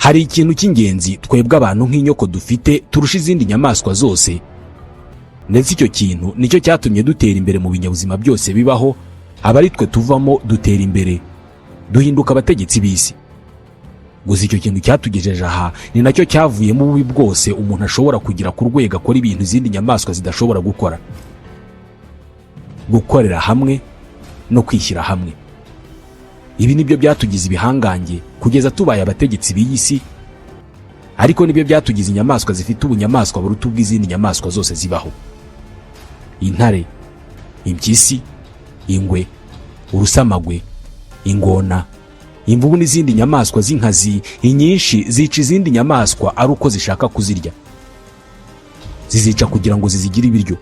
Hari ikintu cy'ingenzi twebwe abantu nk'inyoko dufite turusha izindi nyamaswa zose, ndetse icyo kintu nicyo cyatumye dutera imbere mu binyabuzima byose bibaho. Aba ari twe tuvamo dutera imbere, duhinduka abategetsi b'isi. Gusa icyo kintu cyatugejeje aha ni nacyo cyavuyemo ububi bwose umuntu ashobora kugira ku rwego akora ibintu izindi nyamaswa zidashobora gukora: gukorera hamwe no kwishyira hamwe. Ibi nibyo byatugize ibihangange kugeza tubaye abategetsi b'iyi si, ariko nibyo byatugize inyamaswa zifite ubunyamaswa buruta ubw'izindi nyamaswa zose zibaho. Intare, impyisi, ingwe, urusamagwe, ingona, imvubu n'izindi nyamaswa z'inkazi, inyinshi zica izindi nyamaswa ari uko zishaka kuzirya, zizica kugira ngo zizigire ibiryo.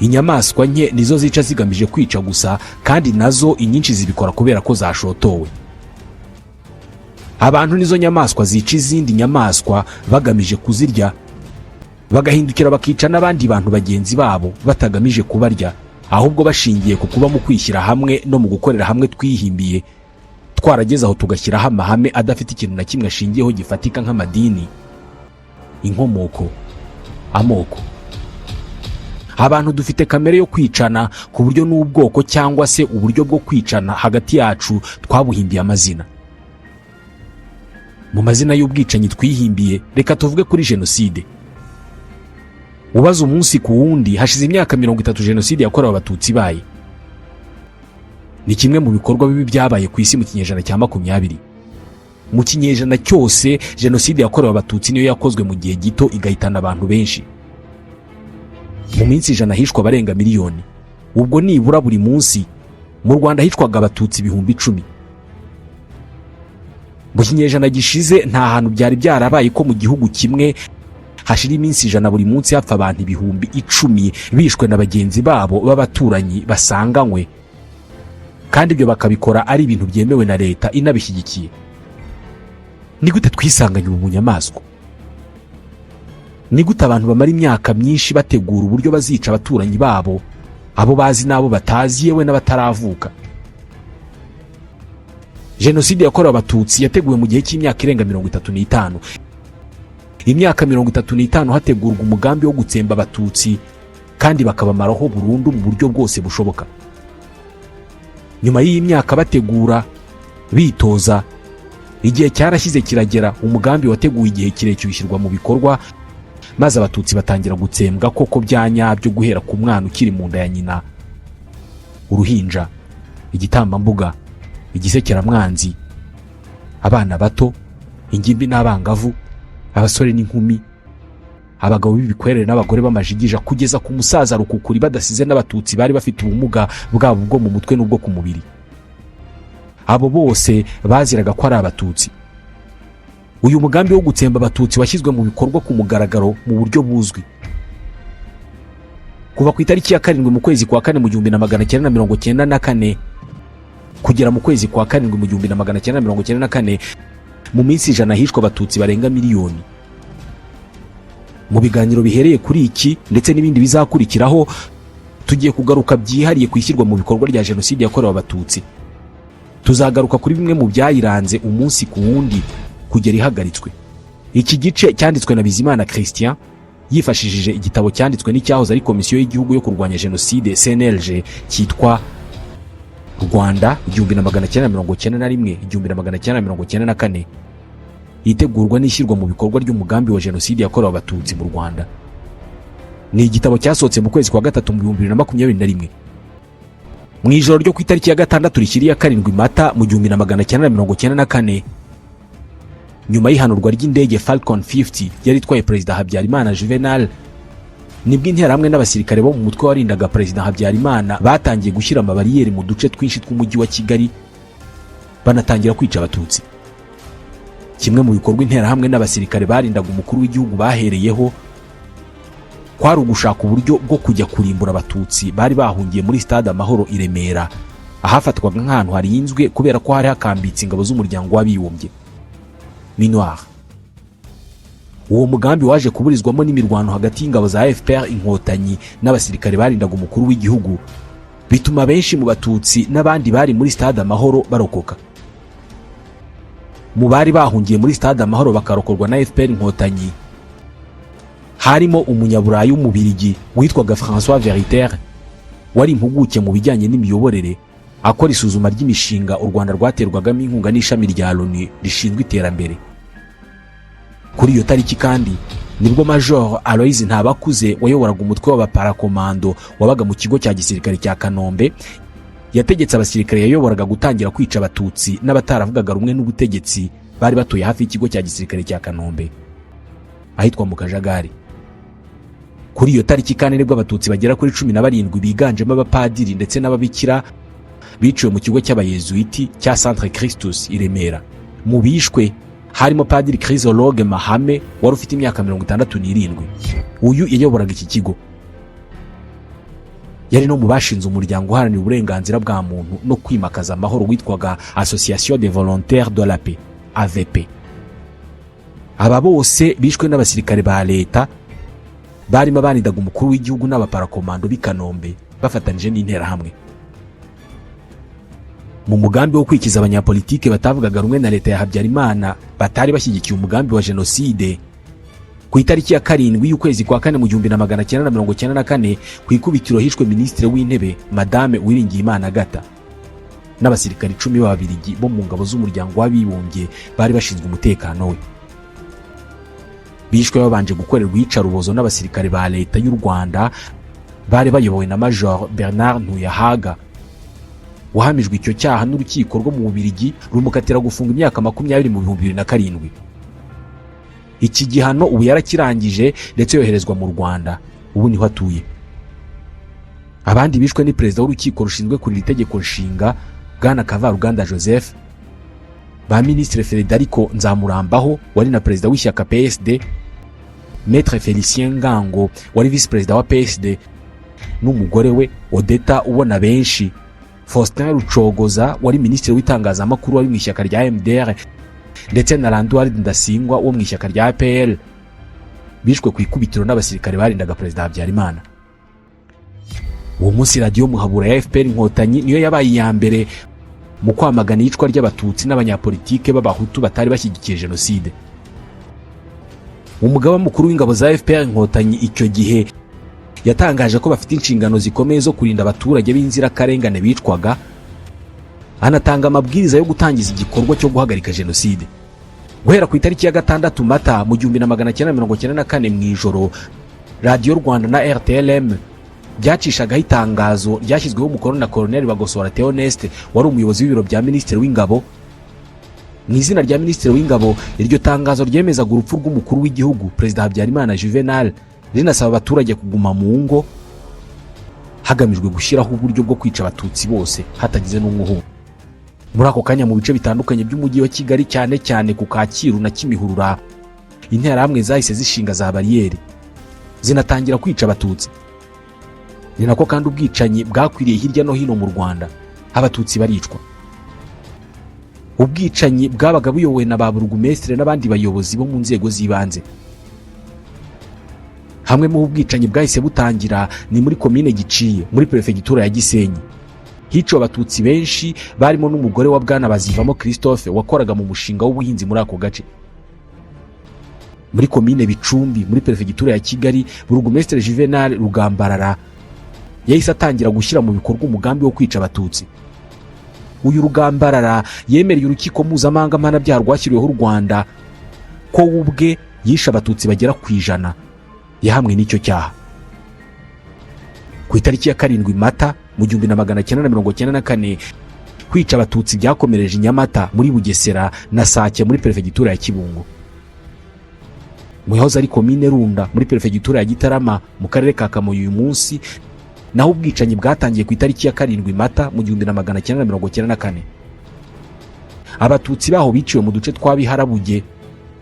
Inyamaswa nke nizo zica zigamije kwica gusa, kandi nazo inyinshi zibikora kubera ko zashotowe. Abantu nizo nyamaswa zica izindi nyamaswa bagamije kuzirya, bagahindukira bakica n'abandi bantu bagenzi babo batagamije kubarya, ahubwo bashingiye ku kuba mu kwishyira hamwe no mu gukorera hamwe twihimbiye, twarageze aho tugashyiraho amahame adafite ikintu na kimwe ashingiyeho gifatika, nk'amadini, inkomoko, amoko. Abantu dufite kamere yo kwicana, ku buryo n'ubwoko cyangwa se uburyo bwo kwicana hagati yacu twabuhimbiye amazina. Mu mazina y'ubwicanyi twihimbiye, reka tuvuge kuri jenoside. Ubaze umunsi ku wundi, hashize imyaka 30 jenoside yakorewe Abatutsi ibaye. Ni kimwe mu bikorwa bibi byabaye ku isi mu kinyejana cya 20. Mu kinyejana cyose, jenoside yakorewe Abatutsi niyo yakozwe mu gihe gito igahitana abantu benshi. Mu minsi 100 hishwe abarenga miliyoni. Ubwo nibura buri munsi mu Rwanda hicwaga Abatutsi 10,000. Mu kinyejana gishize nta hantu byari byarabaye ko mu gihugu kimwe hashira iminsi 100 buri munsi hapfa abantu 10,000 bishwe na bagenzi babo b'abaturanyi basanganywe, kandi ibyo bakabikora ari ibintu byemewe na leta inabishyigikiye. Ni gute twisanganye ubu bunyamaswa? Ni gute abantu bamara imyaka myinshi bategura uburyo bazica abaturanyi babo, abo bazi n'abo batazi, yewe n'abataravuka? Jenoside yakorewe Abatutsi yateguwe mu gihe cy'imyaka irenga 35. Imyaka 35 hategurwa umugambi wo gutsemba Abatutsi kandi bakabamaraho burundu mu buryo bwose bushoboka. Nyuma y'iyi myaka bategura, bitoza, igihe cyarashyize kiragera, umugambi wateguwe igihe kirekire ushyirwa mu bikorwa, maze Abatutsi batangira gutsembwa koko bya nyabyo, guhera ku mwana ukiri mu nda ya nyina, uruhinja, igitambambuga, igisekeramwanzi, abana bato, ingimbi n'abangavu, abasore n'inkumi, abagabo b'ibikwerere n'abagore b'amajigija, kugeza ku musaza rukukuri, badasize n'Abatutsi bari bafite ubumuga bwabo bwo mu mutwe n'ubwo ku mubiri. Abo bose baziraga ko ari Abatutsi. Uyu mugambi wo gutsemba Abatutsi washyizwe mu bikorwa ku mugaragaro mu buryo buzwi kuva ku itariki ya 7 mu kwezi kwa kane mu 1994 kugera mu kwezi kwa karindwi mu 1994. Mu minsi 100 hishwe Abatutsi barenga miliyoni. Mu biganiro bihereye kuri iki ndetse n'ibindi bizakurikiraho, tugiye kugaruka byihariye ku ishyirwa mu bikorwa rya jenoside yakorewe Abatutsi. Tuzagaruka kuri bimwe mu byayiranze umunsi ku wundi kugera ihagaritswe. Iki gice cyanditswe na Bizimana Christian yifashishije igitabo cyanditswe n'icyahoze ari Komisiyo y'Igihugu yo Kurwanya Jenoside, CNLG, cyitwa Rwanda 1991, 1994, itegurwa n'ishyirwa mu bikorwa ry'umugambi wa jenoside yakorewe Abatutsi mu Rwanda. Ni igitabo cyasohotse mu kwezi kwa gatatu mu 2021. Mu ijoro ryo ku itariki ya 6 rishyira iya 7 Mata mu 1994, nyuma y'ihanurwa ry'indege Falcon 50 yari itwaye Perezida Habyarimana Juvenal, nibwo Interahamwe n'abasirikare bo mu mutwe warindaga Perezida Habyarimana batangiye gushyira amabariyeri mu duce twinshi tw'umujyi wa Kigali, banatangira kwica Abatutsi. Kimwe mu bikorwa Interahamwe n'abasirikare barindaga umukuru w'igihugu bahereyeho kwari ugushaka uburyo bwo kujya kurimbura Abatutsi bari bahungiye muri Stade Amahoro i Remera, ahafatwaga nk'ahantu harinzwe kubera ko hari hakambitse ingabo z'Umuryango w'Abibumbye, MINUAR. Uwo mugambi waje kuburizwamo n'imirwano hagati y'ingabo za FPR Inkotanyi n'abasirikare barindaga umukuru w'igihugu, bituma benshi mu Batutsi n'abandi bari muri Stade Amahoro barokoka. Mu bari bahungiye muri Stade Amahoro bakarokorwa na FPR Inkotanyi harimo umunyaburayi w'Umubirigi witwaga François Veriter, wari impuguke mu bijyanye n'imiyoborere, akora isuzuma ry'imishinga u Rwanda rwaterwagamo inkunga n'ishami rya Loni rishinzwe iterambere. Kuri iyo tariki kandi nibwo Major Aloys Ntabakuze, wayoboraga umutwe w'abaparakomando wabaga mu kigo cya gisirikare cya Kanombe, yategetse abasirikare yayoboraga gutangira kwica Abatutsi n'abataravugaga rumwe n'ubutegetsi bari batuye hafi y'ikigo cya gisirikare cya Kanombe, ahitwa mu Kajagari. Kuri iyo tariki kandi nibwo Abatutsi bagera kuri 17 biganjemo abapadiri ndetse n'ababikira biciwe mu kigo cy'Abayezuwiti cya Centre Christus i Remera. Mu bishwe harimo Padiri Chrysologue Mahame wari ufite imyaka 67. Uyu yayoboraga iki kigo, yari no mu bashinze umuryango uharanira uburenganzira bwa muntu no kwimakaza amahoro witwaga Association des Volontaires de la Paix, AVP. Aba bose bishwe n'abasirikare ba leta barimo abanindaga umukuru w'igihugu n'abaparakomando b'i Kanombe bafatanije n'Interahamwe mu mugambi wo kwikiza abanyapolitike batavugaga rumwe na leta ya Habyarimana, batari bashyigikiye umugambi wa jenoside. Ku itariki ya 7 y'ukwezi kwa kane mu 1994, ku ikubitiro hishwe Minisitiri w'Intebe Madame Uwiringiyimana Agatha n'abasirikare 10 b'Ababiligi bo mu ngabo z'Umuryango w'Abibumbye bari bashinzwe umutekano we. Bishwe babanje gukorerwa iyicarubozo n'abasirikare ba leta y'u Rwanda bari bayobowe na Major Bernard Ntuyahaga, wahamijwe icyo cyaha n'urukiko rwo mu Bubiligi, rumukatira gufunga imyaka 20 mu 2007. Iki gihano ubu yarakirangije ndetse yoherezwa mu Rwanda, ubu niho atuye. Abandi bishwe ni perezida w'urukiko rushinzwe kurinda itegeko nshinga, Bwana Kavaruganda Joseph, ba Minisitiri Frederico Nzamurambaho wari na perezida w'ishyaka PSD, Maître Felicien Ngango wari visi perezida wa PSD n'umugore we Odeta Ubona benshi, Faustin Rucogoza wari minisitiri w'itangazamakuru wari mu ishyaka rya MDR, ndetse na Landuard Ndasingwa wo mu ishyaka rya APR. Bishwe ku ikubitiro n'abasirikare barindaga Perezida Habyarimana. Uwo munsi Radiyo Muhabura ya FPR Inkotanyi niyo yabaye iya mbere mu kwamagana iyicwa ry'Abatutsi n'abanyapolitike b'Abahutu batari bashyigikiye jenoside. Umugaba mukuru w'ingabo za FPR Inkotanyi icyo gihe yatangaje ko bafite inshingano zikomeye zo kurinda abaturage b'inzirakarengane bicwaga, anatanga amabwiriza yo gutangiza igikorwa cyo guhagarika jenoside. Guhera ku itariki ya 6 Mata mu 1994 mu ijoro, Radiyo Rwanda na RTLM byacishagaho itangazo ryashyizweho umukono na Koroneli Bagosora Theoneste, wari umuyobozi w'ibiro bya Minisitiri w'Ingabo. Mu izina rya Minisitiri w'Ingabo, iryo tangazo ryemezaga urupfu rw'umukuru w'igihugu, Perezida Habyarimana Juvenal, rinasaba abaturage kuguma mu ngo hagamijwe gushyiraho uburyo bwo kwica Abatutsi bose hatagize n'umwe uhunga. Muri ako kanya, mu bice bitandukanye by'umujyi wa Kigali, cyane cyane ku Kacyiru na Kimihurura, Interahamwe zahise zishinga za bariyeri, zinatangira kwica Abatutsi. Ni nako kandi ubwicanyi bwakwiriye hirya no hino mu Rwanda, Abatutsi baricwa. Ubwicanyi bwabaga buyobowe na ba burugumesitiri n'abandi bayobozi bo mu nzego z'ibanze. Hamwe mu ubwicanyi bwahise butangira ni muri Komine Giciye, muri Perefegitura ya Gisenyi. Hiciwe Abatutsi benshi barimo n'umugore wa Bwana Bazivamo Christophe wakoraga mu mushinga w'ubuhinzi muri ako gace. Muri Komine Bicumbi, muri Perefegitura ya Kigali, Burugumesitiri Juvenal Rugambarara yahise atangira gushyira mu bikorwa umugambi wo kwica Abatutsi. Uyu Rugambarara yemereye Urukiko Mpuzamahanga Mpanabyaha rwashyiriweho u Rwanda ko we ubwe yishe Abatutsi bagera ku 100. Yahamwe n'icyo cyaha ku itariki ya 7 Mata mu 1994. Kwica Abatutsi byakomereje i Nyamata muri Bugesera na Sake muri Perefegitura ya Kibungo. Mu yahoze ari Komine Runda, muri Perefegitura ya Gitarama, mu karere ka Kamonyi uyu munsi, naho ubwicanyi bwatangiye ku itariki ya 7 Mata mu 1994. Abatutsi baho biciwe mu duce twa Biharabuge,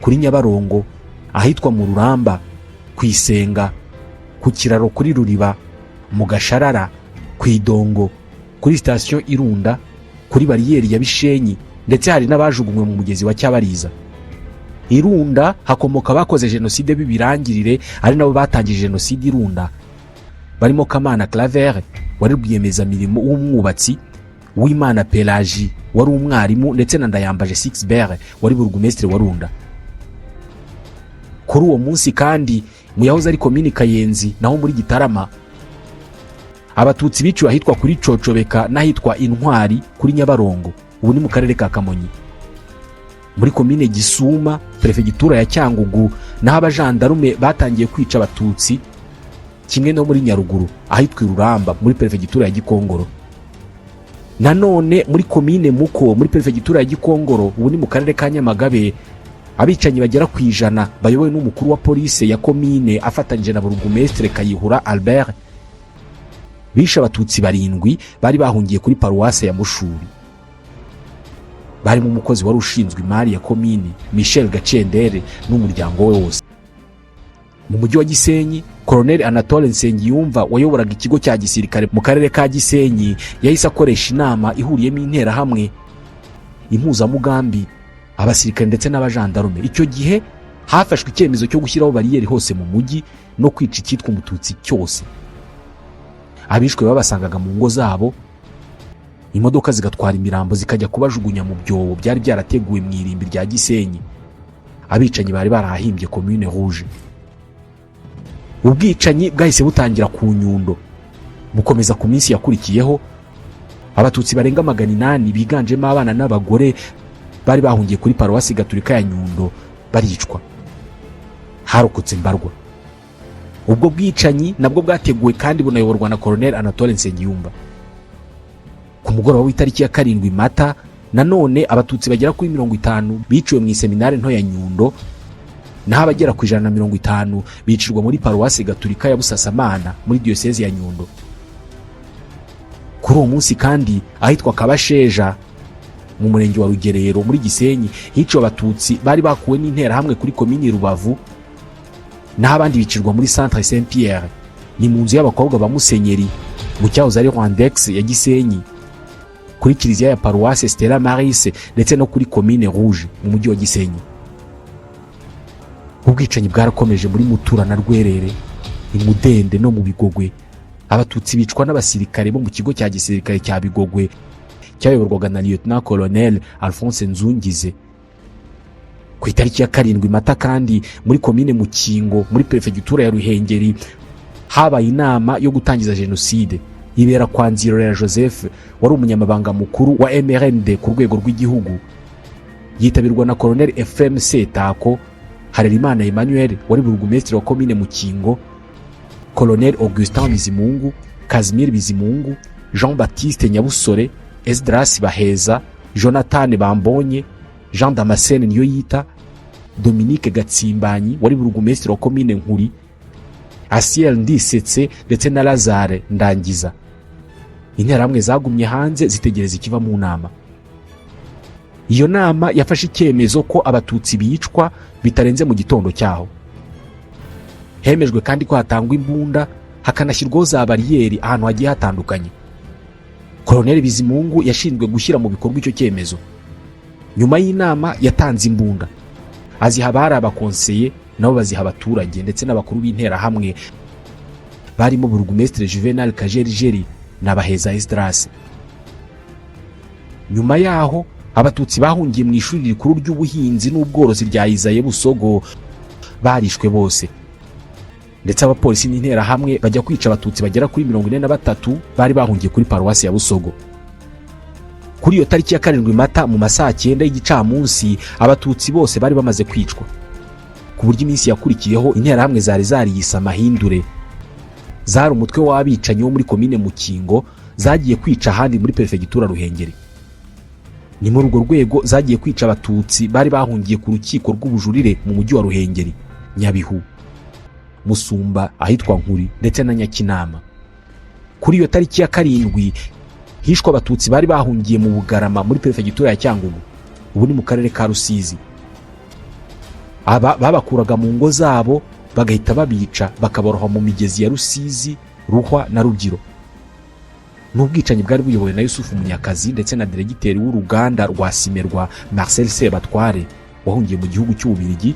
kuri Nyabarongo, ahitwa mu Ruramba, ku Isenga, ku kiraro kuri Ruriba, mu Gasharara, ku Idongo, kuri sitasiyo Irunda, kuri bariyeri ya Bishenyi, ndetse hari n'abajugunywe mu mugezi wa Cyabariza. Irunda hakomoka abakoze jenoside b'ibirangirire, ari nabo batangije jenoside Irunda, barimo Kamana Claver wari rwiyemezamirimo w'umwubatsi. Uwimana Pelagie wari umwarimu, ndetse na Ndayambaje Sixbert wari burugumesitiri wa Runda. Kuri uwo munsi kandi, mu yahoze ari Komini Kayenzi naho muri Gitarama, Abatutsi biciwe ahitwa kuri Cocobeka n'ahitwa Intwari kuri Nyabarongo, ubu ni mu Karere ka Kamonyi. Muri Komine Gisuma, Perefegitura ya Cyangugu, naho abajandarume batangiye kwica Abatutsi, kimwe no muri Nyaruguru ahitwa Iruramba muri Perefegitura ya Gikongoro. Nanone muri Komine Muko, muri Perefegitura ya Gikongoro, ubu ni mu Karere ka Nyamagabe, abicanyi bagera ku 100 bayobowe n'umukuru wa polisi ya komine afatanyije na burugumesitire Kayihura Albert bishe Abatutsi barindwi bari bahungiye kuri Paruwase ya Mushuri, barimo umukozi wari ushinzwe imari ya komini Michel Gacendere n'umuryango we wose. Mu mujyi wa Gisenyi, Colonel Anatole Nsengiyumva wayoboraga ikigo cya gisirikare mu Karere ka Gisenyi yahise akoresha inama ihuriyemo Interahamwe, Impuzamugambi, abasirikare ndetse n'abajandarume. Icyo gihe hafashwe icyemezo cyo gushyiraho bariyeri hose mu mujyi no kwica icyitwa Umututsi cyose. Abishwe babasangaga mu ngo zabo, imodoka zigatwara imirambo zikajya kubajugunya mu byobo byari byarateguwe mu irimbi rya Gisenyi. Abicanyi bari barahahimbye Commune Rouge. Ubwicanyi bwahise butangira ku Nyundo, bukomeza ku minsi yakurikiyeho. Abatutsi barenga 800 biganjemo abana n'abagore bari bahungiye kuri Paruwasi Gatulika ya Nyundo baricwa, harokotse mbarwa. Ubwo bwicanyi nabwo bwateguwe kandi bunayoborwa na Colonel Anatole Nsengiyumva. Ku mugoroba w'itariki ya 7 Mata, nanone Abatutsi bagera kuri 50 biciwe mu Iseminari Nto ya Nyundo, naho abagera ku 150 bicirwa muri Paruwasi Gatulika ya Busasamana muri Diyosezi ya Nyundo. Kuri uwo munsi kandi, ahitwa Kabasheja mu Murenge wa Rugerero muri Gisenyi hiciwe Abatutsi bari bakuwe n'Interahamwe kuri Komini Rubavu, naho abandi bicirwa muri Centre Saint Pierre, ni mu nzu y'abakobwa ba musenyeri mu cyahoze ari Rwandex ya Gisenyi, kuri kiliziya ya Paruwase Stella Maris, ndetse no kuri Commune Rouge mu mujyi wa Gisenyi. Ubwicanyi bwarakomeje muri Mutura na Rwerere, i Mudende no mu Bigogwe. Abatutsi bicwa n'abasirikare bo mu kigo cya gisirikare cya Bigogwe cyayoborwaga na Lieutenant Colonel Alphonse Nzungize. Ku itariki ya 7 Mata kandi, muri Komine Mukingo muri Perefegitura ya Ruhengeri habaye inama yo gutangiza jenoside, ibera kwa Nzirorera Joseph wari umunyamabanga mukuru wa MRND ku rwego rw'igihugu, yitabirwa na Colonel Ephrem Setako, Harerimana Emmanuel wari burugumesitiri wa Komine Mukingo, Colonel Augustin Bizimungu, Casimir Bizimungu, Jean Baptiste Nyabusore, Esdras Baheza, Jonathan Bambonye, Jean Damascene Niyoyita, Dominique Gatsimbanyi wari burugumesitiri wa Komine Nkuri, Asiel Ndisetse ndetse na Lazare Ndangiza. Interahamwe zagumye hanze zitegereza ikiva mu nama. Iyo nama yafashe icyemezo ko Abatutsi bicwa bitarenze mu gitondo cyaho. Hemejwe kandi ko hatangwa imbunda, hakanashyirwaho za bariyeri ahantu hagiye hatandukanye. Koloneli Bizimungu yashinzwe gushyira mu bikorwa icyo cyemezo. Nyuma y'inama yatanze imbunda, aziha abari abakonseye, nabo baziha abaturage ndetse n'abakuru b'Interahamwe barimo burugumesitiri Juvenal Kajerijeri na Baheza Esdras. Nyuma yaho, Abatutsi bahungiye mu ishuri rikuru ry'ubuhinzi n'ubworozi rya ISAE Busogo barishwe bose, ndetse abapolisi n'Interahamwe bajya kwica Abatutsi bagera kuri 43 bari bahungiye kuri Paruwasi ya Busogo. Kuri iyo tariki ya 7 Mata, mu ma saa 9 y'igicamunsi, Abatutsi bose bari bamaze kwicwa, ku buryo iminsi yakurikiyeho Interahamwe zari zariyise Amahindure, zari umutwe w'abicanyi wo muri Komine Mukingo, zagiye kwica ahandi muri Perefegitura Ruhengeri. Ni muri urwo rwego zagiye kwica Abatutsi bari bahungiye ku rukiko rw'ubujurire mu mujyi wa Ruhengeri, Nyabihu, Musumba, ahitwa Nkuri ndetse na Nyakinama. Kuri iyo tariki ya 7 hishwe Abatutsi bari bahungiye mu Bugarama muri Perefegitura ya Cyangugu, ubu ni mu Karere ka Rusizi. Aba babakuraga mu ngo zabo bagahita babica, bakaboroha mu migezi ya Rusizi, Ruhwa na Rubyiro. Ni ubwicanyi bwari buyobowe na Yusufu Munyakazi ndetse na diregiteri w'uruganda rwa Cimerwa Marcel Sebatware wahungiye mu gihugu cy'Ububirigi.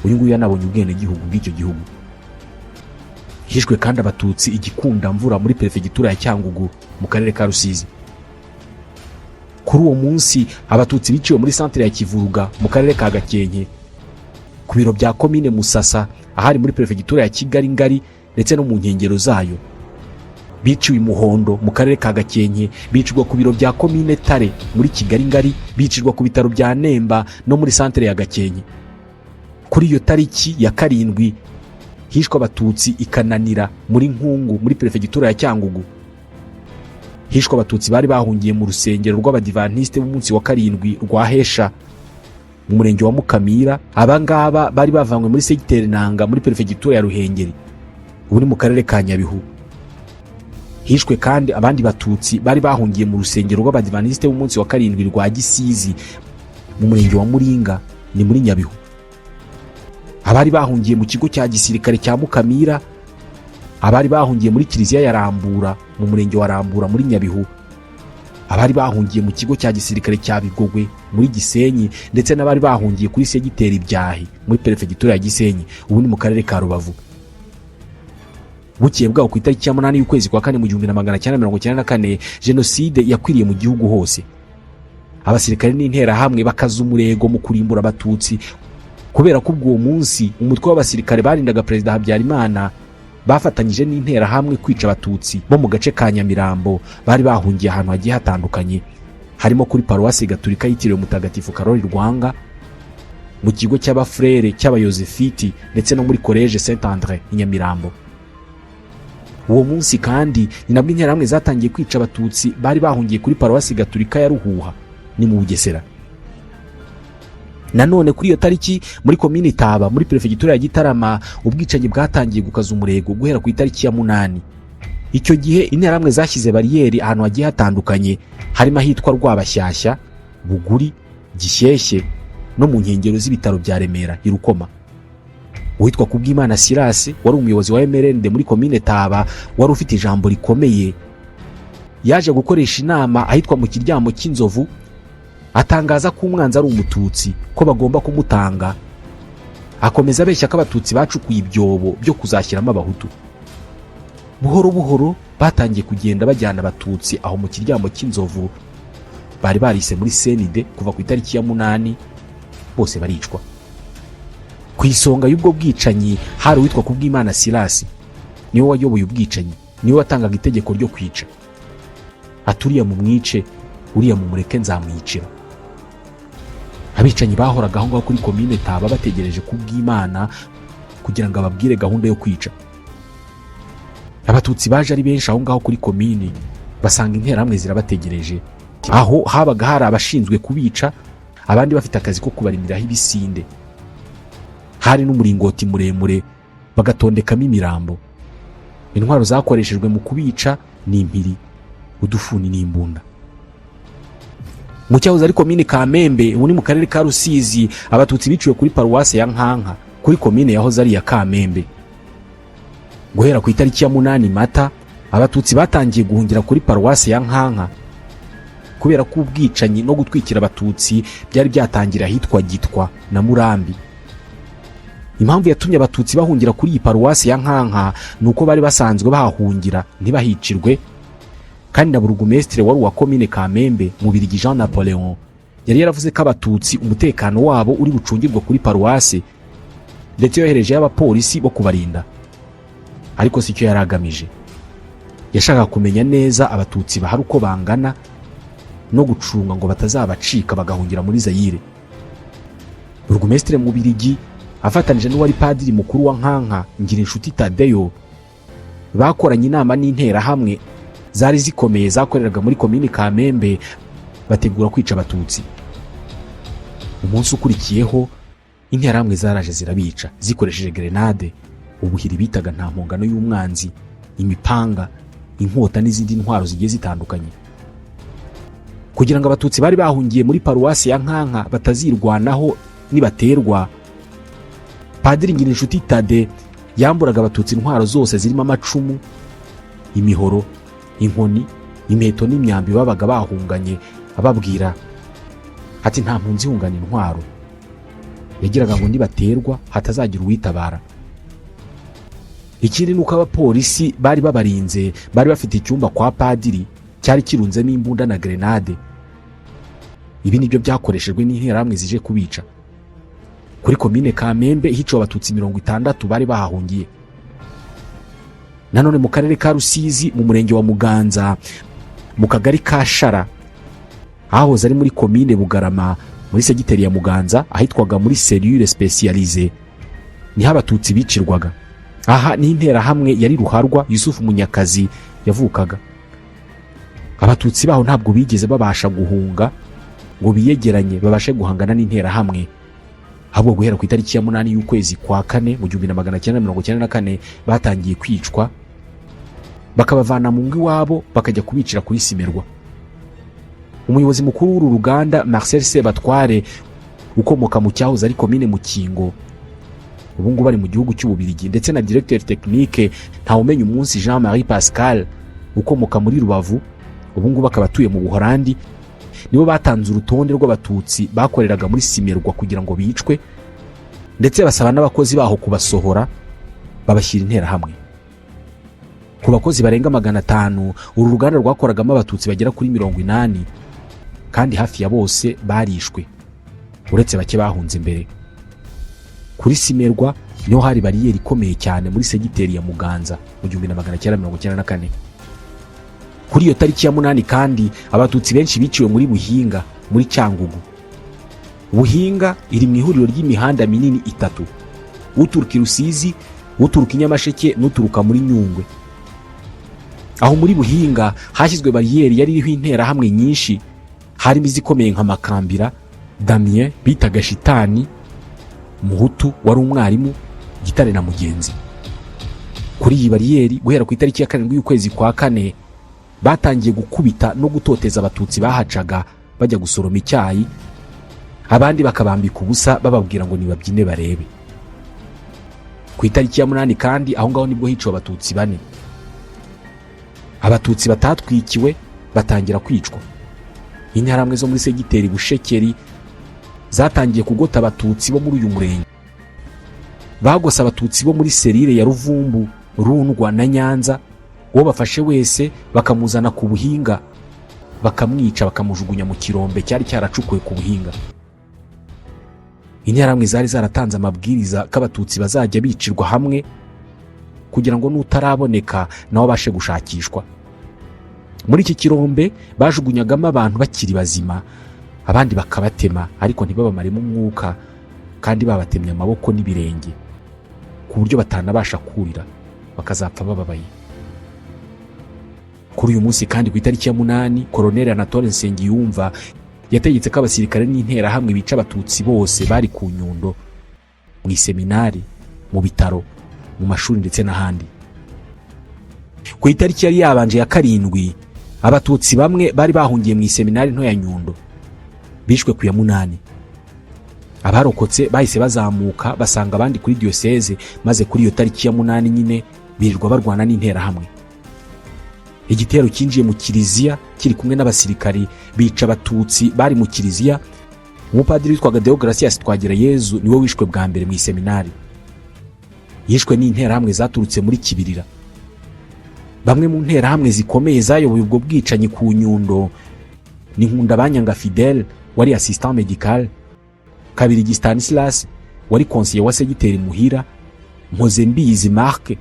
Uyu nguyu yanabonye ubwenegihugu bw'icyo gihugu. Hishwe kandi Abatutsi Igikundamvura muri Perefegitura ya Cyangugu mu Karere ka Rusizi. Kuri uwo munsi, Abatutsi biciwe muri santere ya Kivuruga mu karere ka Gakenke, ku biro bya komine Musasa ahari muri perefegitura ya Kigali Ngari ndetse no mu nkengero zayo. Biciwe i Muhondo mu karere ka Gakenke, bicirwa ku biro bya komine Tare muri Kigali Ngari, bicirwa ku bitaro bya Nemba no muri santere ya Gakenke. Kuri iyo tariki ya 7 hishwe Abatutsi i Kananira muri Nkungu muri perefegitura ya Cyangugu. Hishwe Abatutsi bari bahungiye mu rusengero rw'Abadivantisite b'umunsi wa karindwi rwa Hesha mu murenge wa Mukamira. Abangaba bari bavanywe muri segiteri Nanga muri perefegitura ya Ruhengeri, ubu ni mu karere ka Nyabihu. Hishwe kandi abandi Batutsi bari bahungiye mu rusengero rw'Abadivantisite b'umunsi wa karindwi rwa Gisizi mu murenge wa Muringa, ni muri Nyabihu, abari bahungiye mu kigo cya gisirikare cya Mukamira, abari bahungiye muri kiliziya ya Rambura mu murenge wa Rambura muri Nyabihu, abari bahungiye mu kigo cya gisirikare cya Bigogwe muri Gisenyi, ndetse n'abari bahungiye kuri segiteri Byahi muri perefegitura ya Gisenyi, ubu ni mu karere ka Rubavu. Bukeye bwaho, ku itariki ya 8 y'ukwezi kwa kane mu 1994, jenoside yakwiriye mu gihugu hose. Abasirikare n'Interahamwe bakaza umurego mu kurimbura Abatutsi, kubera ko ubwo uwo munsi umutwe w'abasirikare barindaga Perezida Habyarimana bafatanyije n'Interahamwe kwica Abatutsi bo mu gace ka Nyamirambo bari bahungiye ahantu hagiye hatandukanye, harimo kuri Paruwasi Gatulika yitiriwe Mutagatifu Karoli Rwanga, mu kigo cy'Abafurere cy'Abayozefiti, ndetse no muri Collège Saint André i Nyamirambo. Uwo munsi kandi ni nabwo Interahamwe zatangiye kwica Abatutsi bari bahungiye kuri Paruwasi Gatulika ya Ruhuha, ni mu Bugesera. Nanone kuri iyo tariki, muri komini Taba muri perefegitura ya Gitarama, ubwicanyi bwatangiye gukaza umurego guhera ku itariki ya 8. Icyo gihe Interahamwe zashyize bariyeri ahantu hagiye hatandukanye, harimo ahitwa Rwabashyashya, Buguri, Gishyeshye no mu nkengero z'ibitaro bya Remera i Rukoma. Uwitwa Kubwimana Sirasi wari umuyobozi wa MRND muri komine Taba, wari ufite ijambo rikomeye, yaje gukoresha inama ahitwa mu Kiryamo cy'Inzovu, atangaza ko umwanzi ari Umututsi, ko bagomba kumutanga. Akomeza abeshya ko Abatutsi bacukuye ibyobo byo kuzashyiramo Abahutu. Buhoro buhoro batangiye kugenda bajyana Abatutsi aho mu Kiryamo cy'Inzovu bari barise muri CND. Kuva ku itariki ya 8 bose baricwa. Ku isonga y'ubwo bwicanyi hari uwitwa Kubwimana Sirasi, niwe wayoboye ubwicanyi, niwe watangaga itegeko ryo kwica, ati: "Uriya mumwice, uriya mumureke nzamwicira." Abicanyi bahoraga aho ngaho kuri komine Taba bategereje Kubwimana kugira ngo ababwire gahunda yo kwica. Abatutsi baje ari benshi aho ngaho kuri komini, basanga Interahamwe zirabategereje. Aho habaga hari abashinzwe kubica, abandi bafite akazi ko kubarimiraho ibisinde. Hari n'umuringoti muremure bagatondekamo imirambo. Intwaro zakoreshejwe mu kubica ni impiri, udufuni n'imbunda. Mu cyahoze ari komine Kamembe, ubu ni mu karere ka Rusizi, Abatutsi biciwe kuri paruwasi ya Nkanka kuri komine yahoze ari iya Kamembe. Guhera ku itariki ya 8 Mata, Abatutsi batangiye guhungira kuri paruwasi ya Nkanka, kubera ko ubwicanyi no gutwikira Abatutsi byari byatangira ahitwa Gitwa na Murambi. Impamvu yatumye Abatutsi bahungira kuri iyi paruwasi ya Nkanka ni uko bari basanzwe bahahungira ntibahicirwe, kandi na burugumesitiri wari uwa komine Kamembe, Mubirigi Jean Napoleon, yari yaravuze ko Abatutsi umutekano wabo uri bucungirwe kuri paruwasi, ndetse yoherejeyo abapolisi bo kubarinda. Ariko si cyo yari agamije. Yashakaga kumenya neza Abatutsi bahari uko bangana no gucunga ngo batazabacika bagahungira muri Zayire. Burugumesitiri Mubirigi afatanije n'uwari padiri mukuru wa Nkanka, Ngirinshuti Tadeyo, bakoranye inama n'Interahamwe zari zikomeye zakoreraga muri komini Kamembe, bategura kwica Abatutsi. Umunsi ukurikiyeho Interahamwe zaraje zirabica zikoresheje gerenade, ubuhiri bitaga nta mpongano y'umwanzi, imipanga, inkota n'izindi ntwaro zigiye zitandukanye. Kugira ngo Abatutsi bari bahungiye muri paruwasi ya Nkanka batazirwanaho nibaterwa, Padiri Ngirinshuti Tade yamburaga Abatutsi intwaro zose zirimo amacumu, imihoro, inkoni, imiheto n'imyambi babaga bahunganye, ababwira ati: "Nta mpunzi ihungana intwaro." Yagiraga ngo nibaterwa hatazagira uwitabara. Ikindi ni uko abapolisi bari babarinze bari bafite icyumba kwa padiri cyari kirunzemo imbunda na gerenade. Ibi nibyo byakoreshejwe n'Interahamwe zije kubica. Kuri Komine Kamembe hiciwe Abatutsi 60 bari bahahungiye. Nanone mu Karere ka Rusizi, mu Murenge wa Muganza, mu Kagari ka Shara, hahoze ari muri Komine Bugarama, muri Segiteri ya Muganza, ahitwaga muri cellule spécialisée, niho Abatutsi bicirwaga. Aha ni Interahamwe yari ruharwa Yusufu Munyakazi yavukaga. Abatutsi baho ntabwo bigeze babasha guhunga ngo biyegeranye babashe guhangana n'Interahamwe, ahubwo guhera ku itariki ya 8 y'ukwezi kwa kane mu 1994 batangiye kwicwa, bakabavana mu ngo iwabo bakajya kubicira kuri Cimerwa. Umuyobozi mukuru w'uru ruganda, Marcel Sebatware, ukomoka mu cyahoze ari Komine Mukingo, ubu ngubu ari mu gihugu cy'Ububirigi, ndetse na directeur technique Ntawumenya Umunsi Jean Marie Pascal, ukomoka muri Rubavu, ubu ngubu akaba atuye mu Buholandi, nibo batanze urutonde rw'Abatutsi bakoreraga muri Cimerwa kugira ngo bicwe, ndetse basaba n'abakozi baho kubasohora babashyira Interahamwe. Ku bakozi barenga 500, uru ruganda rwakoragamo Abatutsi bagera kuri 80, kandi hafi ya bose barishwe uretse bake bahunze mbere. Kuri Cimerwa niho hari bariyeri ikomeye cyane muri Segiteri ya Muganza mu 1994. Kuri iyo tariki ya 8 kandi, Abatutsi benshi biciwe muri Buhinga, muri Cyangugu. Buhinga iri mu ihuriro ry'imihanda minini itatu: uturuka i Rusizi, uturuka i Nyamasheke n'uturuka muri Nyungwe. Aho muri Buhinga hashyizwe bariyeri yari iriho Interahamwe nyinshi, harimo izikomeye nka Makambira Damien bitaga Shitani, Muhutu wari umwarimu, Gitare na Mugenzi. Kuri iyi bariyeri, guhera ku itariki ya 7 y'ukwezi kwa kane, batangiye gukubita no gutoteza Abatutsi bahacaga bajya gusoroma icyayi, abandi bakabambika ubusa bababwira ngo nibabyine barebe. Ku itariki ya 8 kandi, aho ngaho nibwo hiciwe Abatutsi bane. Abatutsi batatwikiwe batangira kwicwa. Interahamwe zo muri Segiteri Bushekeri zatangiye kugota Abatutsi bo muri uyu murenge. Bagose Abatutsi bo muri serire ya Ruvumbu, Rundwa na Nyanza. Uwo bafashe wese bakamuzana ku Buhinga, bakamwica, bakamujugunya mu kirombe cyari cyaracukuwe ku Buhinga. Interahamwe zari zaratanze amabwiriza ko Abatutsi bazajya bicirwa hamwe kugira ngo n'utaraboneka nawe abashe gushakishwa. Muri iki kirombe bajugunyagamo abantu bakiri bazima, abandi bakabatema ariko ntibabamaremo umwuka, kandi babatemye amaboko n'ibirenge ku buryo batanabasha kurira, bakazapfa bababaye. Kuri uyu munsi kandi, ku itariki ya 8, Koroneli Anatole Nsengiyumva yategetse ko abasirikare n'Interahamwe bica Abatutsi bose bari ku Nyundo, mu iseminari, mu bitaro, mu mashuri ndetse n'ahandi. Ku itariki yari yabanje ya 7, Abatutsi bamwe bari bahungiye mu iseminari nto ya Nyundo bishwe ku ya 8. Abarokotse bahise bazamuka basanga abandi kuri diyoseze, maze kuri iyo tariki ya 8 nyine birirwa barwana n'Interahamwe. Igitero cyinjiye mu kiliziya kiri kumwe n'abasirikari, bica Abatutsi bari mu kiliziya. Umupadiri witwaga Deogratias Twagirayezu niwe wishwe bwa mbere mu iseminari. Yishwe n'Interahamwe zaturutse muri Kibirira. Bamwe mu Nterahamwe zikomeye zayoboye ubwo bwicanyi ku Nyundo ni Nkundabanyanga Fidele wari assistant médical, Kabirigi Stanislas wari conseiller wa segiteri Muhira, Mpozembizi Marc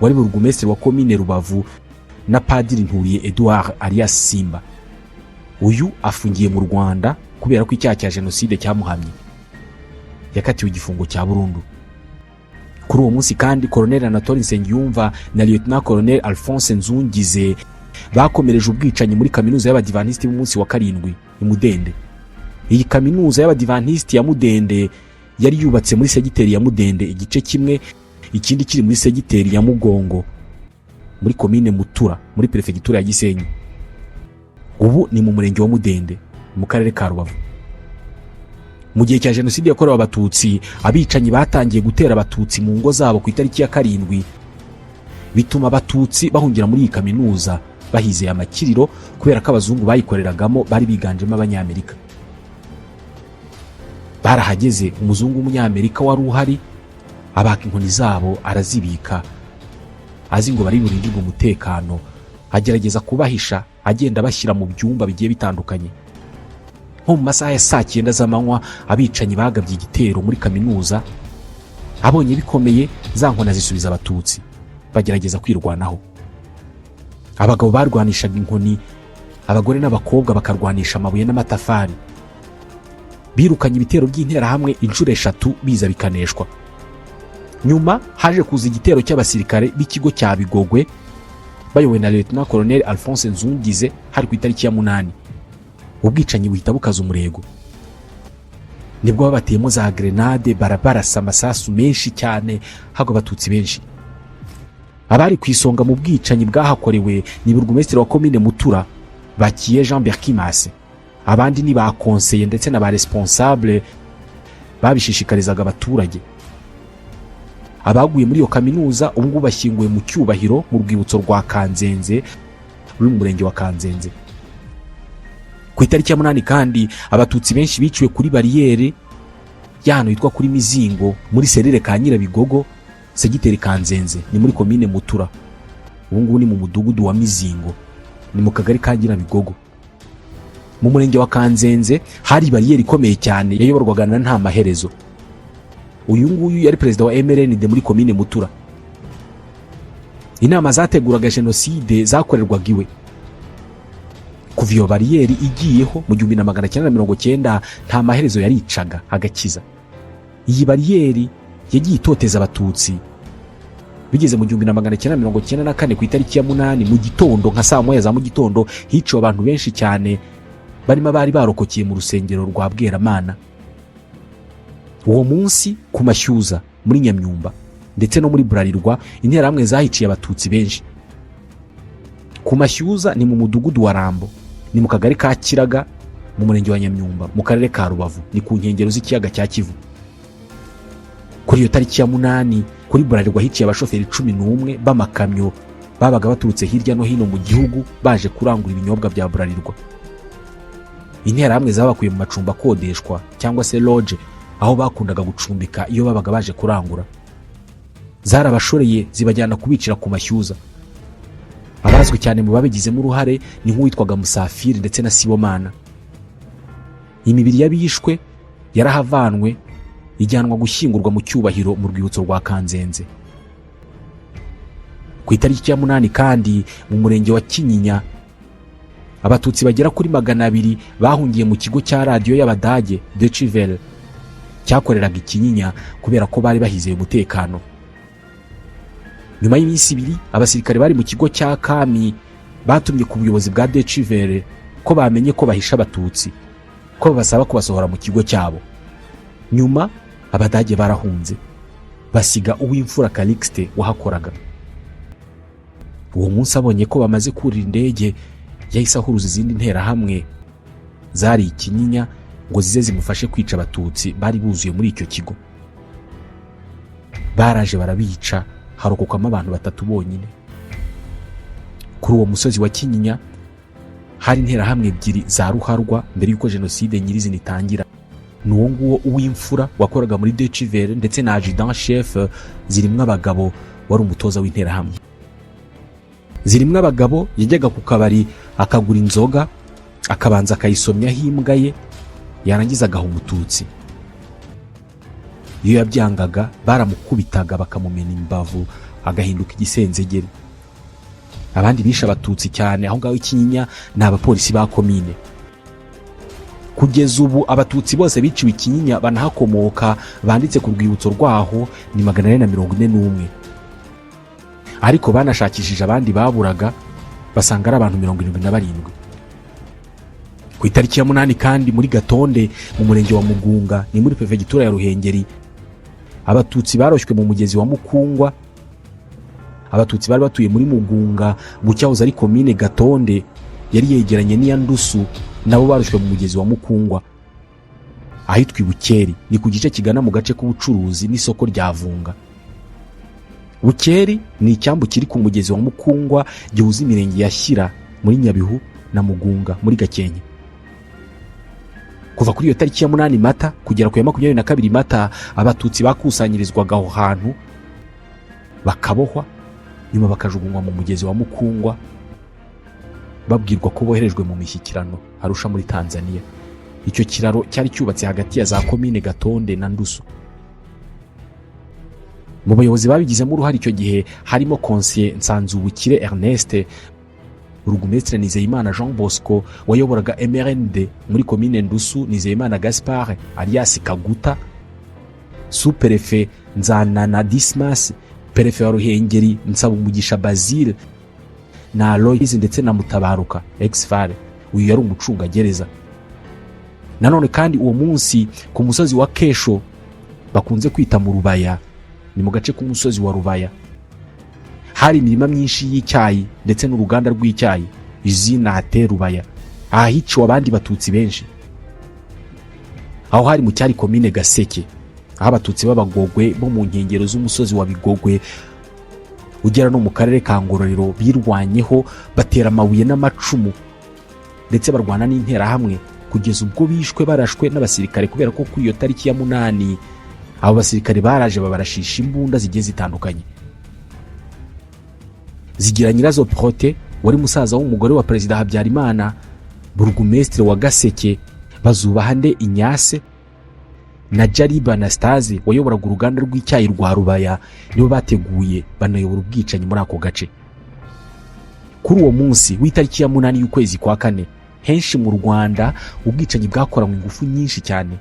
wari burugumesitiri wa Komine Rubavu na Padiri Nturiye Edouard alias Simba. Uyu afungiye mu Rwanda kubera ko icyaha cya jenoside cyamuhamye, yakatiwe igifungo cya burundu. Kuri uwo munsi kandi, Colonel Anatole Nsengiyumva na Lieutenant Colonel Alphonse Nzungize bakomereje ubwicanyi muri Kaminuza y'Abadivantisiti b'Umunsi wa Karindwi i Mudende. Iyi Kaminuza y'Abadivantisiti ya Mudende yari yubatse muri Segiteri ya Mudende igice kimwe, ikindi kiri muri Segiteri ya Mugongo, muri Komine Mutura, muri Perefegitura ya Gisenyi. Ubu ni mu Murenge wa Mudende, mu Karere ka Rubavu. Mu gihe cya jenoside yakorewe Abatutsi, abicanyi batangiye gutera Abatutsi mu ngo zabo ku itariki ya 7, bituma Abatutsi bahungira muri iyi kaminuza bahizeye amakiriro, kubera ko abazungu bayikoreragamo bari biganjemo Abanyamerika. Barahageze, umuzungu w'Umunyamerika wari uhari abaka inkoni zabo arazibika, azi ngo bari burindirwe umutekano. Agerageza kubahisha, agenda abashyira mu byumba bigiye bitandukanye. Nko mu masaha ya saa 9 z'amanywa, abicanyi bagabye igitero muri kaminuza. Abonye bikomeye, za nkona zisubiza Abatutsi, bagerageza kwirwanaho. Abagabo barwanishaga inkoni, abagore n'abakobwa bakarwanisha amabuye n'amatafari. Birukanye ibitero by'Interahamwe inshuro eshatu, biza bikaneshwa. Nyuma haje kuza igitero cy'abasirikare b'ikigo cya Bigogwe bayobowe na Lieutenant Colonel Alphonse Nzungize. Hari ku itariki ya 8. Ubwicanyi buhita bukaza umurego. Nibwo babateyemo za grenade, barabarasa amasasu menshi cyane, hagwa Abatutsi benshi. Abari ku isonga mu bwicanyi bwahakorewe ni burugumesitiri wa komine Mutura, Bakiye Jean Berkimas. Abandi ni ba konseye ndetse na ba responsable babishishikarizaga abaturage. Abaguye muri iyo kaminuza ubu ngubu bashyinguwe mu cyubahiro mu rwibutso rwa Kanzenze ruri mu murenge wa Kanzenze. Ku itariki ya 8 kandi, Abatutsi benshi biciwe kuri bariyeri y'ahantu hitwa kuri Mizingo, muri serire ka Nyirabigogo, segiteri Kanzenze, ni muri komine Mutura. Ubu ngubu ni mu mudugudu wa Mizingo, ni mu kagari ka Nyirabigogo, mu murenge wa Kanzenze. Hari bariyeri ikomeye cyane yayoborwaga na Nta Maherezo. Uyu nguyu yari perezida wa MRND muri komine Mutura. Inama zateguraga jenoside zakorerwaga iwe. Kuva iyo bariyeri igiyeho mu 1990, Nta Maherezo yaricaga agakiza. Iyi bariyeri yagiye itoteza Abatutsi. Bigeze mu 1994, ku itariki ya 8, mu gitondo nka saa 1 za mu gitondo, hiciwe abantu benshi cyane, barimo abari barokokeye mu rusengero rwa Bweramana. Uwo munsi ku Mashyuza muri Nyamyumba ndetse no muri Burarirwa, Interahamwe zahiciye Abatutsi benshi. Ku Mashyuza ni mu mudugudu wa Rambo, ni mu kagari ka Kiraga, mu murenge wa Nyamyumba, mu karere ka Rubavu, ni ku nkengero z'ikiyaga cya Kivu. Kuri iyo tariki ya 8, kuri Burarirwa hiciye abashoferi 11 b'amakamyo babaga baturutse hirya no hino mu gihugu baje kurangura ibinyobwa bya Burarirwa. Interahamwe zabakuye mu macumbi akodeshwa cyangwa se lodge, aho bakundaga gucumbika iyo babaga baje kurangura. Zarabashoreye, zibajyana kubicira ku Mashyuza. Abazwi cyane mu babigizemo uruhare ni nk'uwitwaga Musafiri ndetse na Sibomana. Imibiri y'abishwe yarahavanwe, ijyanwa gushyingurwa mu cyubahiro mu rwibutso rwa Kanzenze. Ku itariki ya 8 kandi, mu murenge wa Kinyinya, Abatutsi bagera kuri 200 bahungiye mu kigo cya radiyo y'Abadage Deutsche Welle cyakoreraga i Kinyinya, kubera ko bari bahizeye umutekano. Nyuma y'iminsi 2, abasirikare bari mu kigo cya Kami batumye ku buyobozi bwa Deutsche Welle ko bamenye ko bahisha Abatutsi, ko babasaba kubasohora mu kigo cyabo. Nyuma Abadage barahunze, basiga Uwimfura Calixte wahakoraga. Uwo munsi, abonye ko bamaze kurira indege, yahise ahuruza izindi Nterahamwe zari i Kinyinya ngo zize zimufashe kwica Abatutsi bari buzuye muri icyo kigo. Baraje barabica, harokokamo abantu batatu bonyine. Kuri uwo musozi wa Kinyinya hari Interahamwe ebyiri za ruharwa mbere y'uko jenoside nyirizina itangira. Ni uwo nguwo Uwimfura wakoraga muri Deutsche Welle ndetse na adjudant chef Zirimo Abagabo, wari umutoza w'Interahamwe. Zirimo Abagabo yajyaga ku kabari akagura inzoga, akabanza akayisomyaho imbwa ye, yarangiza agaha Umututsi. Iyo yabyangaga, baramukubitaga bakamumena imbavu, agahinduka igisenzegeri. Abandi bishe Abatutsi cyane aho ngaho i Kinyinya ni abapolisi ba komine. Kugeza ubu, Abatutsi bose biciwe i Kinyinya banahakomoka banditse ku rwibutso rwaho ni 441, ariko banashakishije abandi baburaga, basanga ari abantu 77. Ku itariki ya 8 kandi, muri Gatonde, mu murenge wa Mugunga, ni muri perefegitura ya Ruhengeri, Abatutsi baroshywe mu mugezi wa Mukungwa. Abatutsi bari batuye muri Mugunga, mu cyahoze ari komine Gatonde yari yegeranye n'iya Ndusu, nabo baroshywe mu mugezi wa Mukungwa ahitwa i Bukeri, ni ku gice kigana mu gace k'ubucuruzi n'isoko rya Vunga. Bukeri ni icyambu kiri ku mugezi wa Mukungwa gihuza imirenge ya Shyira muri Nyabihu na Mugunga muri Gakenke. Kuva kuri iyo tariki ya 8 Mata kugera ku ya 22 Mata, Abatutsi bakusanyirizwaga aho hantu, bakabohwa, nyuma bakajugunywa mu mugezi wa Mukungwa, babwirwa ko boherejwe mu mishyikirano Arusha muri Tanzania. Icyo kiraro cyari cyubatse hagati ya za Komine Gatonde na Ndusu. Mu bayobozi babigizemo uruhare icyo gihe harimo Konseye Nsanzubukire Ernest, Burugumesitiri Nizeyimana Jean Bosco wayoboraga MRND muri Komine Ndusu, Nizeyimana Gaspard alias Kaguta, Superefe Nzanana Dismas, Perefe wa Ruhengeri Nsabumugisha Basile na Aloise ndetse na Mutabaruka ex-FAR, uyu yari umucungagereza. Nanone kandi uwo munsi ku musozi wa Kesho bakunze kwita mu Rubaya, ni mu gace k'umusozi wa Rubaya, hari imirima myinshi y'icyayi ndetse n'uruganda rw'icyayi izinate Rubaya. Aha hiciwe abandi Batutsi benshi. Aho hari mu cyari Komine Gaseke, aho Abatutsi b'Abagogwe bo mu nkengero z'umusozi wa Bigogwe ugera no mu karere ka Ngororero birwanyeho, batera amabuye n'amacumu ndetse barwana n'Interahamwe kugeza ubwo bishwe barashwe n'abasirikare, kubera ko kuri iyo tariki ya 8 abo basirikare baraje babarashisha imbunda zigiye zitandukanye. Zigira nyirazo Protais wari musaza w'umugore wa Perezida Habyarimana, Burugumesitiri wa Gaseke Bazubahande Inyase na Jariba Anastase wayoboraga uruganda rw'icyayi rwa Rubaya nibo bateguye banayobora ubwicanyi muri ako gace. Kuri uwo munsi w'itariki ya 8 y'ukwezi kwa kane, henshi mu Rwanda ubwicanyi bwakoranywe ingufu nyinshi cyane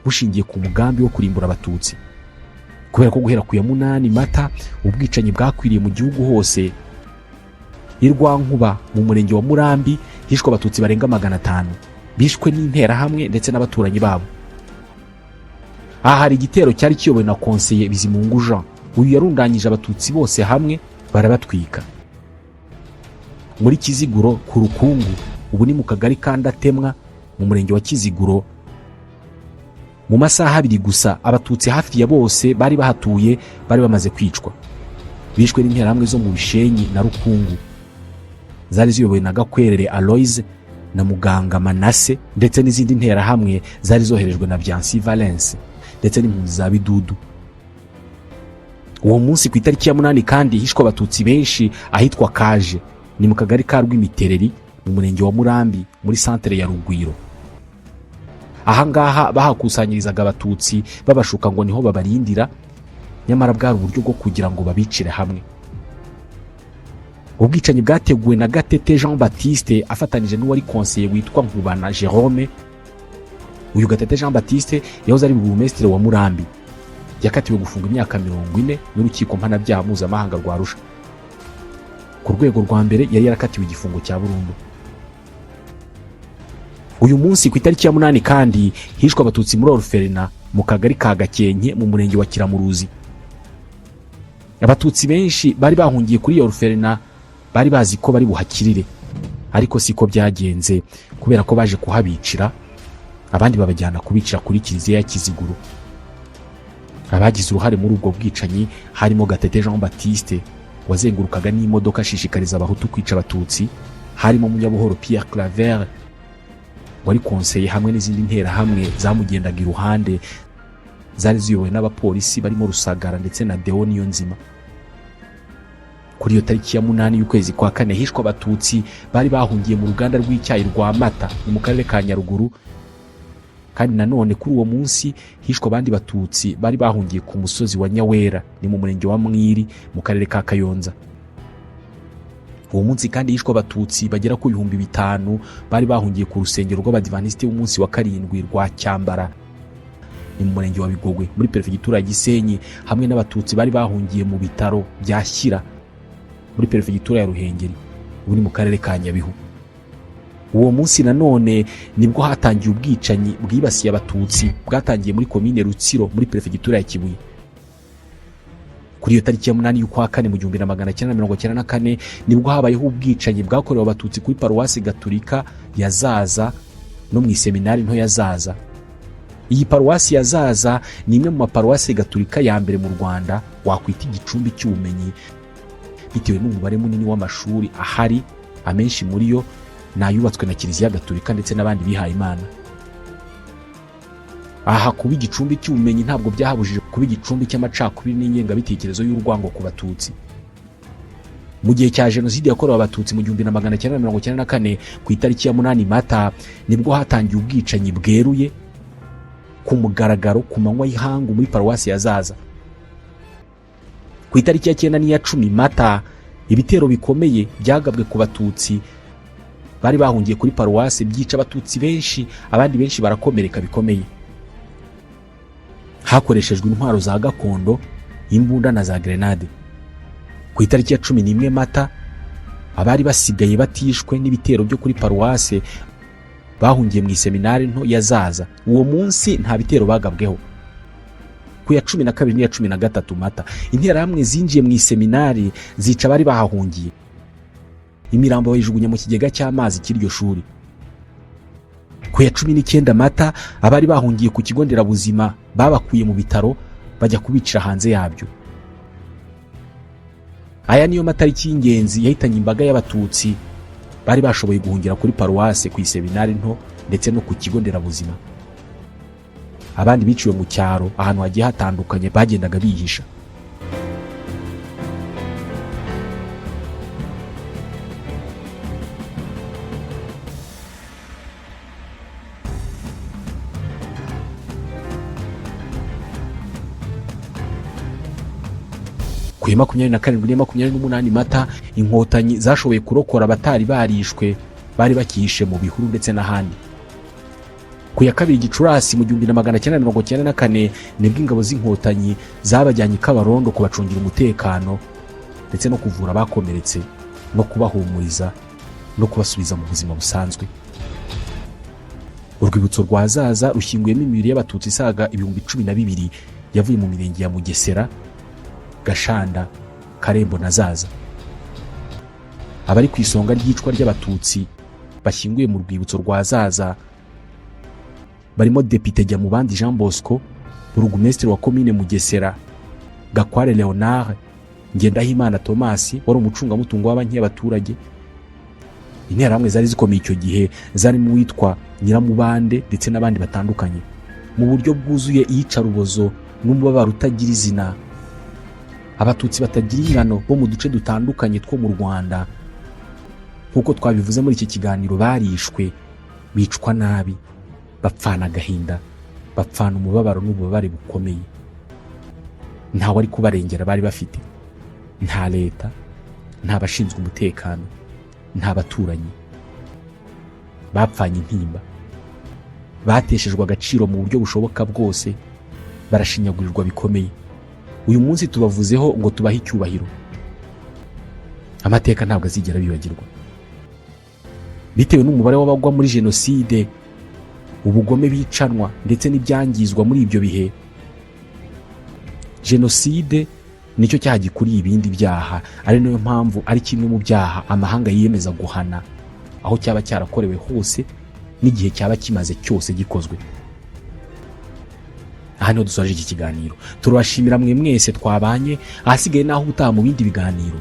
bushingiye ku mugambi wo kurimbura Abatutsi, kubera ko guhera ku ya 8 Mata ubwicanyi bwakwiriye mu gihugu hose. I Rwankuba mu murenge wa Murambi hishwe Abatutsi barenga 500, bishwe n'Interahamwe ndetse n'abaturanyi babo. Aha hari igitero cyari kiyobowe na Konseye Bizimungu Jean. Uyu yarundanyije Abatutsi bose hamwe barabatwika. Muri Kiziguro ku Rukungu, ubu ni mu kagari ka Ndatemwa mu murenge wa Kiziguro, mu masaha 2 gusa Abatutsi hafi ya bose bari bahatuye bari bamaze kwicwa. Bishwe n'Interahamwe zo mu Bishenyi na Rukungu zari ziyobowe na Gakwerere Aloise na Muganga Manase, ndetse n'izindi nterahamwe zari zoherejwe na Byansi Valence ndetse n'impunzi za Bidudu. Uwo munsi ku itariki ya 8 kandi hishwe Abatutsi benshi ahitwa Kaje, ni mu kagari ka Rwimitereri mu murenge wa Murambi muri santere ya Rugwiro. Ahangaha bahakusanyirizaga Abatutsi babashuka ngo niho babarindira, nyamara bwari uburyo bwo kugira ngo babicire hamwe. Ubwicanyi bwateguwe na Gatete Jean Baptiste afatanije n'uwari konseye witwa Nkubana Jerome. Uyu Gatete Jean Baptiste yahoze ari Burugumesitiri wa Murambi, yakatiwe gufunga imyaka 40 n'Urukiko Mpanabyaha Mpuzamahanga rwa Arusha. Ku rwego rwa mbere yari yarakatiwe igifungo cya burundu. Uyu munsi ku itariki ya 8 kandi hishwe Abatutsi muri orphelinat mu kagari ka Gakenke mu murenge wa Kiramuruzi. Abatutsi benshi bari bahungiye kuri iyo orphelinat bari bazi ko bari buhakirire, ariko siko byagenze, kubera ko baje kuhabicira, abandi babajyana kubicira kuri kiliziya ya Kiziguro. Abagize uruhare muri ubwo bwicanyi harimo Gatete Jean Baptiste wazengurukaga n'imodoka ashishikariza Abahutu kwica Abatutsi, harimo Munyabuhoro Pierre Claver wari konseye hamwe n'izindi nterahamwe zamugendaga iruhande zari ziyobowe n'abapolisi barimo Rusagara ndetse na Deo Niyonzima. Kuri iyo tariki ya 8 y'ukwezi kwa kane hishwe Abatutsi bari bahungiye mu ruganda rw'icyayi rwa Mata, ni mu karere ka Nyaruguru. Kandi nanone kuri uwo munsi hishwe abandi Batutsi bari bahungiye ku musozi wa Nyawera, ni mu murenge wa Mwiri mu karere ka Kayonza. Uwo munsi kandi hishwe Abatutsi bagera ku 5000 bari bahungiye ku rusengero rw'Abadivantisiti b'umunsi wa karindwi rwa Cyambara, ni mu murenge wa Bigogwe muri Perefegitura ya Gisenyi, hamwe n'Abatutsi bari bahungiye mu bitaro bya Shyira muri Perefegitura ya Ruhengeri, ubu ni mu karere ka Nyabihu. Uwo munsi nanone nibwo hatangiye ubwicanyi bwibasiye Abatutsi bwatangiye muri Komine Rutsiro muri Perefegitura ya Kibuye. Kuri iyo tariki ya 8 y'ukwa kane mu 1994 nibwo habayeho ubwicanyi bwakorewe Abatutsi kuri Paruwasi Gaturika ya Zaza no mu Iseminari Nto ya Zaza. Iyi paruwasi ya Zaza ni imwe mu maparuwasi Gaturika ya mbere mu Rwanda wakwita igicumbi cy'ubumenyi, bitewe n'umubare munini w'amashuri ahari, amenshi muri yo ni ayubatswe na Kiliziya Gaturika ndetse n'abandi bihaye Imana. Aha kuba igicumbi cy'ubumenyi ntabwo byahabujije kuba igicumbi cy'amacakubiri n'ingengabitekerezo y'urwango ku Batutsi. Mu gihe cya Jenoside yakorewe Abatutsi mu 1994, ku itariki ya 8 Mata, nibwo hatangiye ubwicanyi bweruye ku mugaragaro ku manywa y'ihangu muri paruwasi ya Zaza. Ku itariki ya 9 n'iya 10 Mata, ibitero bikomeye byagabwe ku Batutsi bari bahungiye kuri paruwasi, byica Abatutsi benshi, abandi benshi barakomereka bikomeye. Hakoreshejwe intwaro za gakondo, imbunda na za grenade. Ku itariki ya 11 Mata, abari basigaye batishwe n'ibitero byo kuri paruwase bahungiye mu iseminari nto ya Zaza. Uwo munsi nta bitero bagabweho. Ku ya 12 n'iya 13 Mata, Interahamwe zinjiye mu iseminari, zica abari bahahungiye, imirambo bayijugunya mu kigega cy'amazi cy'iryo shuri. Ku ya 19 Mata, abari bahungiye ku kigo nderabuzima babakuye mu bitaro, bajya kubicira hanze yabyo. Aya niyo matariki y'ingenzi yahitanye imbaga y'Abatutsi bari bashoboye guhungira kuri paruwase, ku iseminari nto ndetse no ku kigo nderabuzima. Abandi biciwe mu cyaro, ahantu hagiye hatandukanye bagendaga bihisha. Ku ya 27 n'iya 28 Mata, Inkotanyi zashoboye kurokora abatari barishwe bari bakihishe mu bihuru ndetse n'ahandi. Ku ya 2 Gicurasi mu 1994, nibwo ingabo z'Inkotanyi zabajyanye i Kabarondo kubacungira umutekano ndetse no kuvura abakomeretse no kubahumuriza no kubasubiza mu buzima busanzwe. Urwibutso rwa Zaza rushyinguyemo imibiri y'Abatutsi isaga 12,000 yavuye mu mirenge ya Mugesera, Gashanda, Karembo na Zaza. Abari ku isonga ry'icwa ry'Abatutsi bashyinguye mu rwibutso rwa Zaza barimo Depite Jyamubandi Jean Bosco, Burugumesitiri wa Komine Mugesera, Gakware Leonard, Ngendahimana Thomas wari umucungamutungo wa banki y'abaturage. Interahamwe zari zikomeye icyo gihe zarimo uwitwa Nyiramubande ndetse n'abandi batandukanye. Mu buryo bwuzuye iyicarubozo n'umubabaro utagira izina, Abatutsi batagira ingano bo mu duce dutandukanye two mu Rwanda, nk'uko twabivuze muri iki kiganiro, barishwe, bicwa nabi, bapfana agahinda, bapfana umubabaro n'ububabare bukomeye. Ntawe ari kubarengera bari bafite, nta leta, nta bashinzwe umutekano, nta baturanyi. Bapfanye intimba, bateshejwe agaciro mu buryo bushoboka bwose, barashinyagurirwa bikomeye. Uyu munsi tubavuzeho ngo tubahe icyubahiro. Amateka ntabwo azigera bibagirwa. Bitewe n'umubare w'abagwa muri jenoside, ubugome bicanwa ndetse n'ibyangizwa muri ibyo bihe, jenoside nicyo cyaha gikuriye ibindi byaha, ari nayo mpamvu ari kimwe mu byaha amahanga yiyemeza guhana aho cyaba cyarakorewe hose n'igihe cyaba kimaze cyose gikozwe. Aha niho dusoje iki kiganiro. Turabashimira mwe mwese twabanye. Ahasigaye naho ubutaha mu bindi biganiro.